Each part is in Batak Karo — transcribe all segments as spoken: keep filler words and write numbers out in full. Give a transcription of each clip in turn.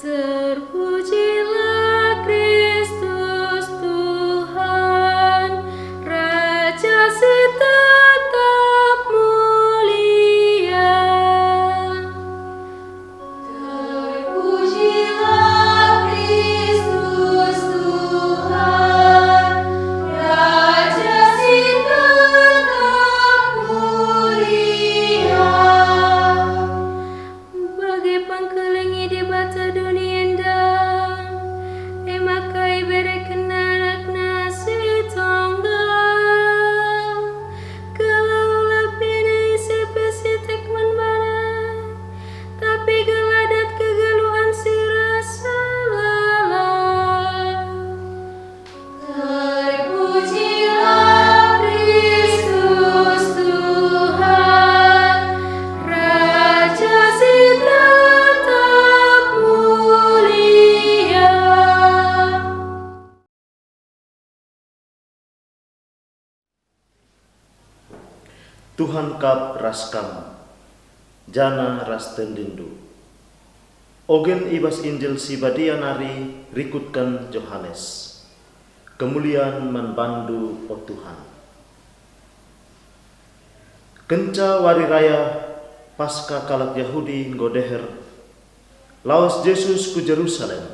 Terpujilah Kristus Tuhan, Raja si tetap mulia. Terpujilah Kristus Tuhan, Raja si tetap mulia. Bage pengkelengi Dibata doni enda, e maka iberekenNa AnakNa si tonggal, gelah ola pe ise pe si tek man baNa, tapi gelah dat kegeluhen si rasa lalap. Terpujilah Kristus Tuhan, Raja si tetap mulia. Tuhan kap ras kam, janah ras tendinndu. Ogen i bas Injil si Badia nari rikutken Johanes. Kemulian man banNdu, o Tuhan. Kenca wari raya Paskah kalak Jahudi enggo deher, lawes Jesus ku Jerusalem.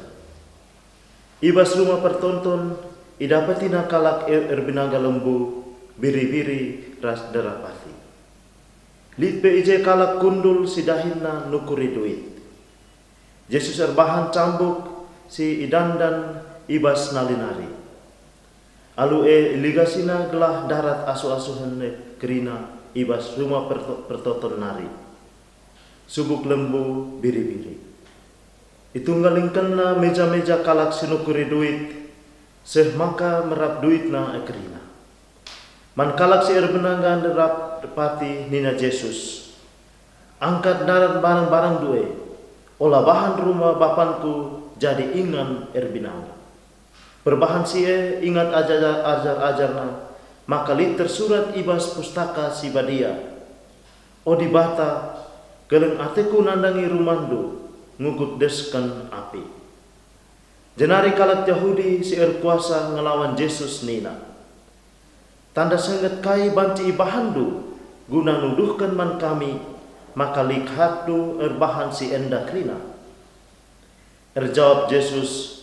I bas Rumah Pertonton idapetiNa kalak e erbinaga lembu, biri-biri ras nderapati. Lit pe i je kalak kundul si dahinna nukuri duit. Jesus erbahan cambuk si idandan i bas nali nari. Alu e iligasina gelah ndarat asuh-asuhen e kerina i bas Rumah Perto-, Pertonton nari, subuk lembu, biri-biri. ItunggalingkenNa meja-meja kalak si nukuri duit, seh maka merap duitna e kerina. Man kalak si erbinaga nderapati nina Jesus, "Angkat ndarat barang-barangndu e, ola bahan rumah BapangKu jadi ingan erbinaga." Perbahan si e ingat ajar-, ajar-ajarNa maka lit tersurat i bas Pustaka Si Badia, "O Dibata, keleng ateKu nandangi rumahNdu ngugut desken api." Jenari kalak Jahudi si erkuasa ngelawan Jesus nina, "Tanda sengget kai banci ibahanNdu guna nuduhken man kami maka lit hatNdu erbahan si enda kerina?" Erjawab Jesus,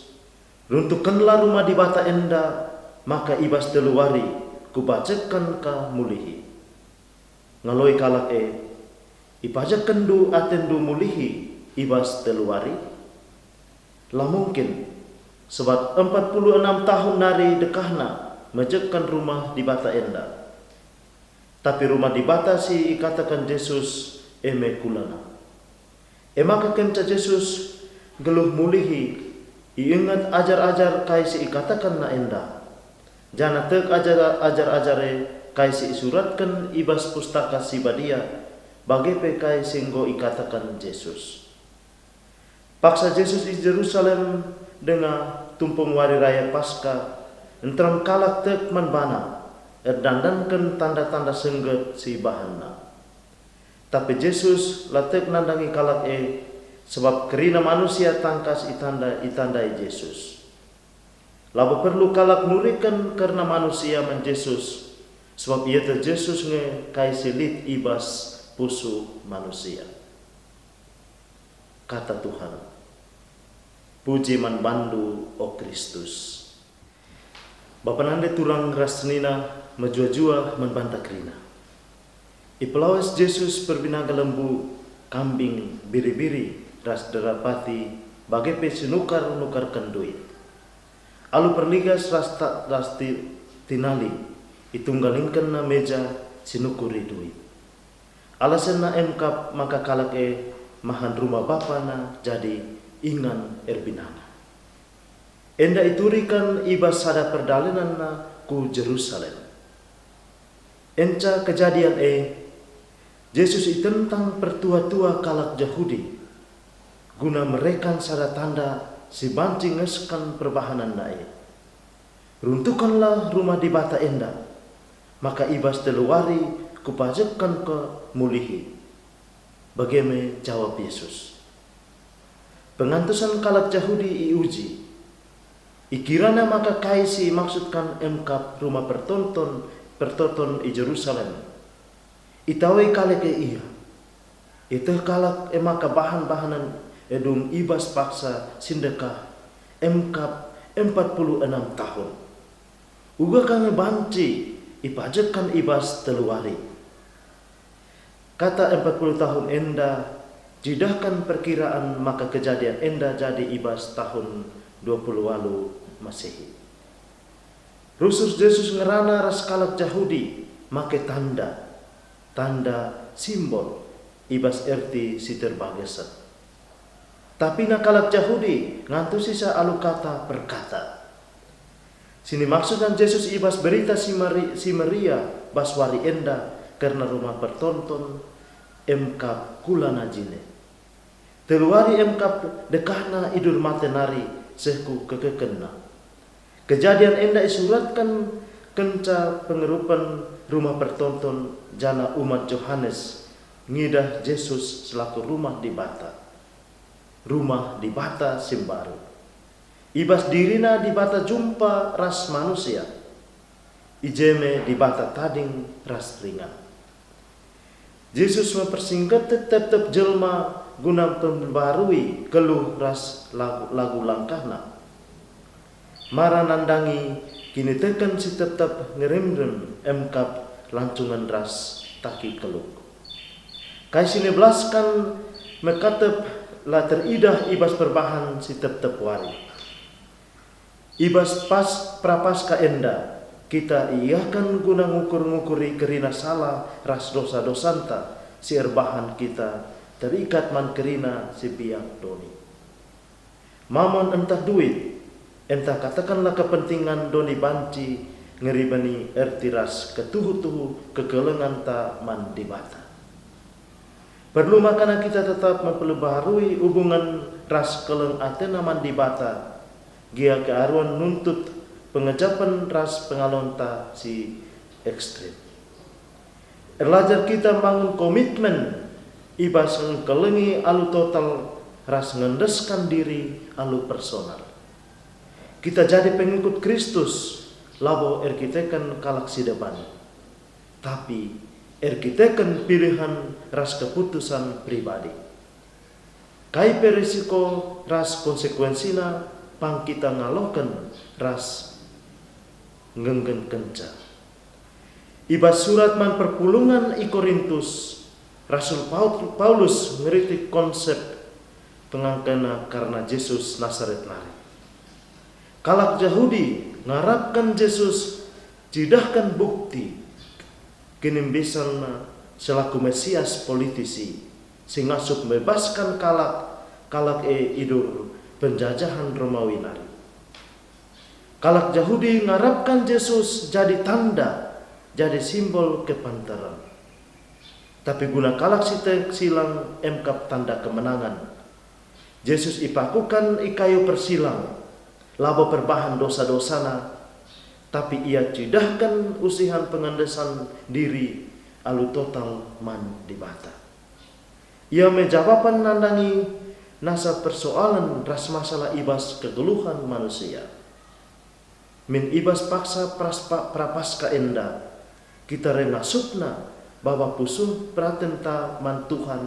"Runtuhkenlah Rumah Dibata enda, maka i bas telu wari Kupajekken ka mulihi." Ngaloi kalak e, "IpajekkenNdu ateNdu mulihi i bas telu wari?" La mungkin, sebab empat puluh enam tahun nari dekahna mejekken Rumah Dibata enda. Tapi Rumah Dibata si ikataken Jesus e me kulana. E maka kenca Jesus nggeluh mulihi, iinget ajar-ajar kai si ikatakenNa enda, janah tek ajar-, ajar-ajar e kai si isuratken i bas Pustaka Si Badia, bage pe kai si enggo ikataken Jesus. Paksa Jesus i Jerusalem denga tumpung wari raya Paskah, nterem kalak tek man baNa, erdandanken tanda-tanda sengget si ibahanNa. Tapi Jesus la tek nandangi kalak e, sebab kerina manusia tangkas itanda-, itandai Jesus. Labo perlu kalak nuriken kerna manusia man Jesus, sebab ieteh Jesus nge kai si lit i bas pusuh manusia. Kata Tuhan. Puji man banNdu, o Kristus. Bapa nande turang ras senina mejuah-juah man banta kerina. Ipelawes Jesus perbinaga lembu, kambing, biri-biri, ras nderapati, bage pe si nukar-nukarken duit. Alu perligas ras ta-, ras ti-, tinali, itunggalingkenNa meja si nukuri duit. Alasenna em kap maka kalak e mahan rumah bapana jadi ingan erbinaga. Enda ituriken i bas sada perdalanenNa ku Jerusalem. Enca kejadian e, Jesus itentang pertua-tua kalak Jahudi, guna mereken sada tanda si banci ngesken perbahanenNa e. "Runtuhkenlah Rumah Dibata enda, maka i bas telu wari Kupajekken ka mulihi." Bage me jawab Jesus. Pengantusen kalak Jahudi iuji. Ikirana maka kai si imaksudkan emkap rumah pertonton, pertoton i Jerusalem. Itawai kalak e ia. Ieteh kalak e maka bahan-bahanen e dung i bas paksa si ndekah emkap empat puluh enam tahun. Uga ka nge banci ipajekkan i bas telu wari. Kata empat puluh tahun enda cidahken perkiraan maka kejadian enda jadi i bas tahun dua puluh walu Masehi. Rusur Jesus ngerana ras kalak Jahudi make tanda, tanda simbol i bas erti si terbagesen. Tapi na kalak Jahudi ngantusisa alu kata perkata. Si nimaksudna Jesus i bas berita si meri-, si meria bas wari enda kerna rumah pertonton, emkap kula najine. Telu wari emkap dekahna idur mate nari seh ku kekekenna. Kejadian enda isuratken kenca pengerupen rumah pertonton janah umat Johanes ngidah Jesus selaku rumah Dibata. Rumah Dibata si mbaru. I bas dirina Dibata jumpa ras manusia. I je me Dibata tading ras ringan. Jesus me persinggetet tep-tep jelma guna mperbarui keluh ras lagu, lagu langkahna. Mara nandangi kiniteken si tep-tep ngeremrem emkap lancungen ras taki keluk. Kai si nibelasken mekatep la teridah i bas perbahan si tep-tep wari. I bas pas Prapaskah enda, kita iahken guna ngukur-ngukuri kerina sala ras dosa-dosanta si erbahan kita terikat man kerina si biak doni. Mamon ntah duit, ntah katakenlah kepentingan doni banci ngeribeni erti ras ketuhu-tuhu kekelenganta man Dibata. Perlu makana kita tetap memperbaharui hubungen ras keleng atena man Dibata, gia kearuan nuntut pengejapen ras pengalonta si ekstrim. Erlajar kita mbangun komitmen i bas ngkelengi alu total ras ngendesken diri alu personal. Kita jadi pengikut Kristus labo erkiteken kalak si deban, tapi erkiteken pilihen ras keputusan pribadi. Kai pe risiko ras konsekuensina pang kita ngaloken ras nggenggenkenca. I bas surat man perpulungen i Korintus, Rasul Paul-, Paulus ngeritik konsep pengangkena karna Jesus Nasaret nari. Kalak Jahudi ngarapken Jesus cidahken bukti kinimbisanna selaku Mesias politisi si ngasup mbebasken kalak, kalak e i dur penjajahen Romawi nari. Kalak Jahudi ngarapken Jesus jadi tanda, jadi simbol kepanteren. Tapi guna kalak si tek silang emkap tanda kemenangan. Jesus ipakuken i kayu persilang, labo perbahan dosa-dosana, tapi ia cidahken usihen pengendesan diri alu total man Dibata. Ia me jawapan nandangi nasa persoalen ras masalah i bas kegeluhen manusia. Min i bas paksa pras-, pa-, Prapaskah enda, kita reh ngasupna baba pusuh peratenta man Tuhan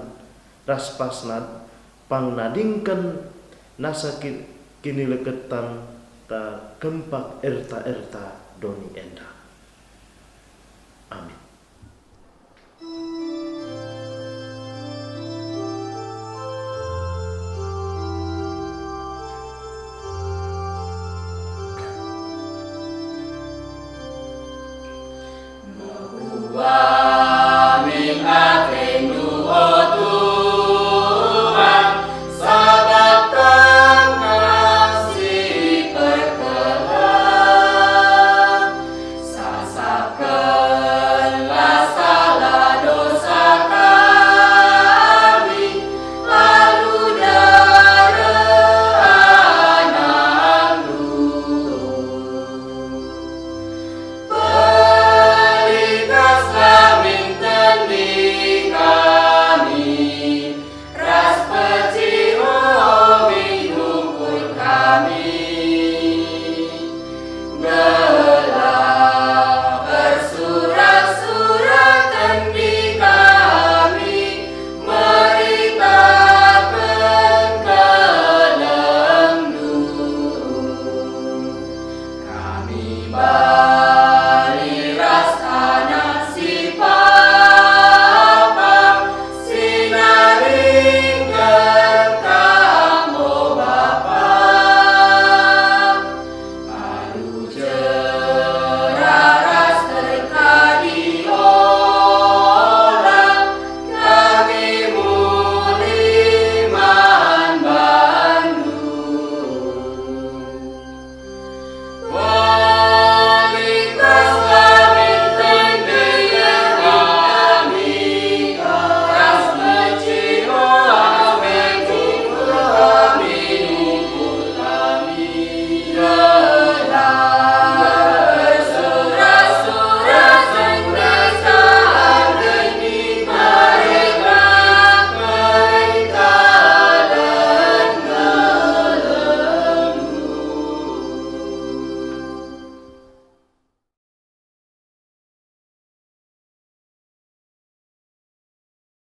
ras pas nad-, pang nadingken nasa ki-, kinileketanta kempak erta-erta doni enda. Amin.